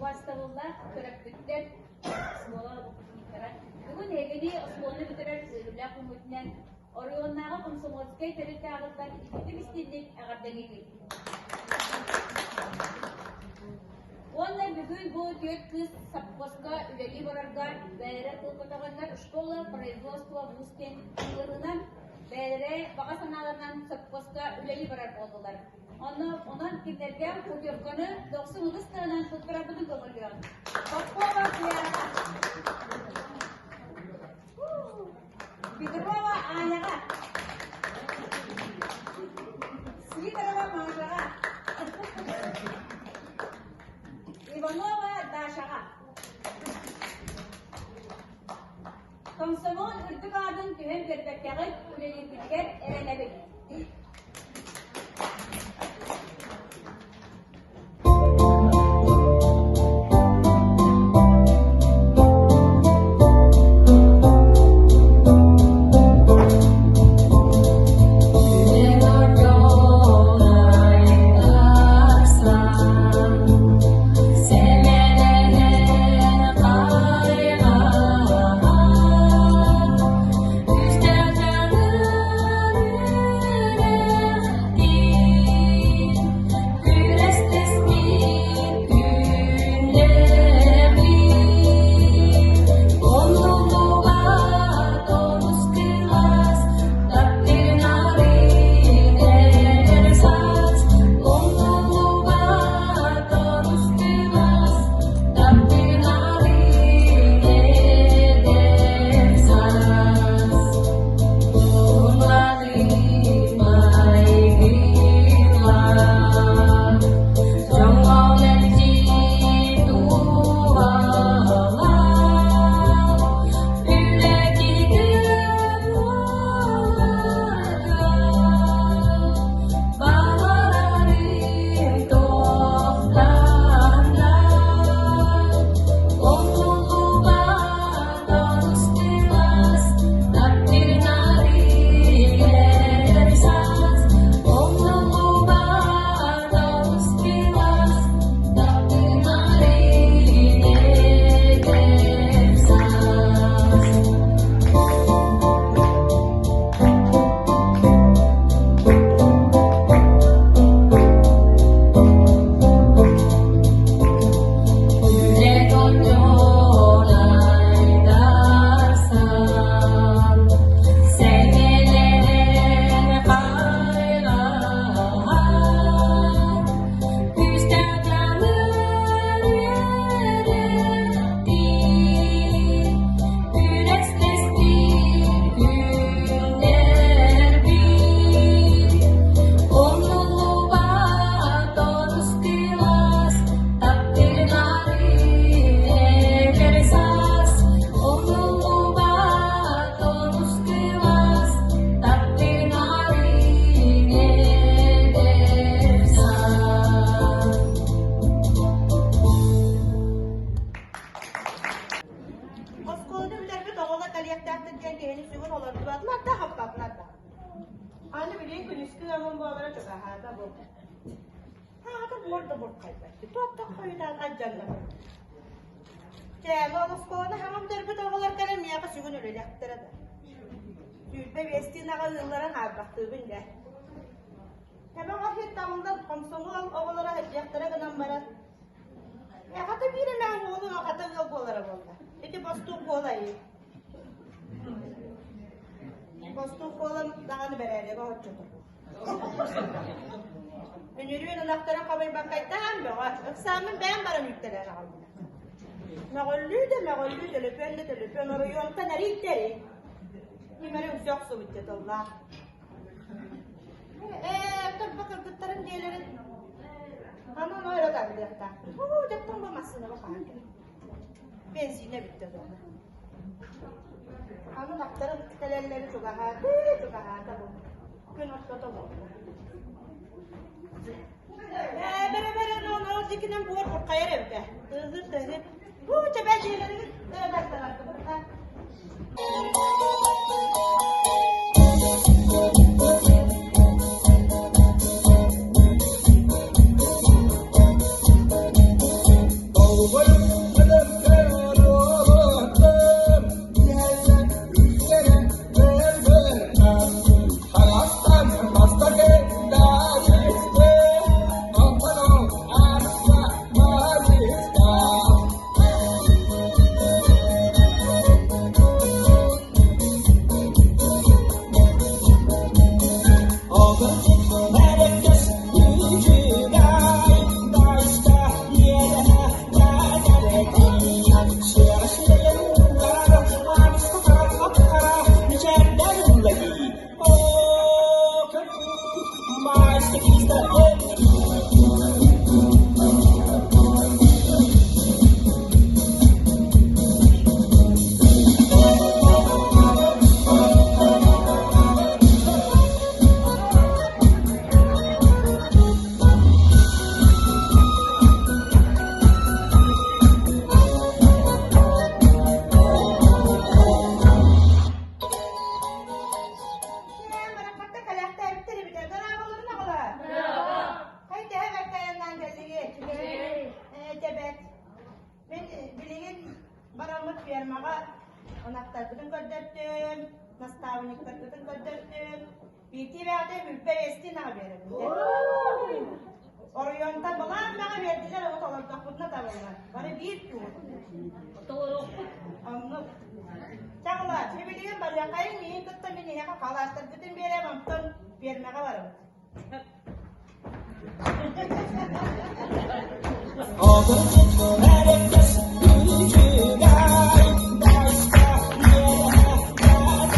Убаастабыллаах төрөппүттэр, оскуола выпускниктара, бүгүн эһигини оскуоланы бүтэрэр үөрүүлээх күҥҥүтүнэн оройуоннааҕы комсомольскай тэрилтэ аҕыттан ититик-истинник эҕэрдэлиибит. Уонна бүгүн бу түөрт кыыс сопхуоска үлэлии барарга бэйэлэрэ тыл көтөҕөннөр школа производства вуз диэн ыҥырыынан бэйэлэрэ баҕа санааларынан сопхуоска үлэлии барар буоллулар. Онно онон кинилэргэ путевканы дохсун ытыс тыынан туттарарбытын көҥүллүөҕүҥ. Попова Туяраҕа. Петрова Аняҕа. Сидорова Машаҕа. Иванова Дашаҕа. Комсомол үрдүк аатын түһэн биэрбэккэҕит үлэлииргитигэр эрэнэбит. Оскуоланы бүтэрбит оҕолор кэлиэхтээхтэр диэн киһини сүгүн олордубатылар да, хаппатылар да. Аны билигин күнүскү ыамын буолара чугаһаата бу. Аата буор да бурхайбат. Туохтах хойутаан алдьанна. Чээбэ ол оскуоланы хаҥа бүтэрбит оҕолор кэлэн миэхэ сүгүн үлэлиэхтэрэ да. 25-тиин аҕа ыалларын аарбахтыыбын дэ. Кэмэ оҕо табыллан хомсомуол оҕолоро сылдьыахтара гынан баран Эҕэтэ биир эмээн уолун аҕата ыал буолара буолла. Ити бостуук буолай. Бостуук буолан даҕаны бэрээдэгэ оччото. Үнүрүүн ынахтарын хабайбаккайтаан бөҕө. Ыксааммын бэйэм баран үүттэлээн аҕалбыта. Мөҕүллүү да мөҕүллүү, төлөпүөн да төлөпүөн, оройуонтан эрийдэ эрий. Ким эрэ үксэ охсубут дьэ тыллаах. Ээ, оттон кыргыттарын дьиэлэрин Аны ону өрө тардыахтаах. Уу, дьоттон бу массыынаба хаһан кэлэр. Бензинэ бүттэ дуома. Аны ынахтарын кэлэллэри чугаһаата, чугаһаата бу. Күн ортото буолла. Ээ, бэрэ бэрэ ол дикинэн буор буркайар эбитэ. Тыаһыыр тыаһыыр. Бу чэбэ дьиэлэригит өрө тардалардыбыт. Бараххатта кэлэхтээбиттэр эбитэ. Дорооболорун оҕолор. Хайдаһа бэрт айаннаан кэллигит? Этэбэт. Мин билигин бараммыт фермаҕа ынахтарбытын көрдөртүм, наставниктарбытын көрдөртүм. Биирдии бэҕэтэ мүлбэ биэстии наҕа биэрэбин. Оройуонтан балаан бэҕэ биэрдилэр, ону толордохпутуна табыллар. Бары биир тур. Толоруохпут. Оннук. Чаҕыла, сибилигин барыаххайыҥ, миигин кытта мин эһиэхэ халаастаргытын биэрэм, онтон фермаҕа барабыт.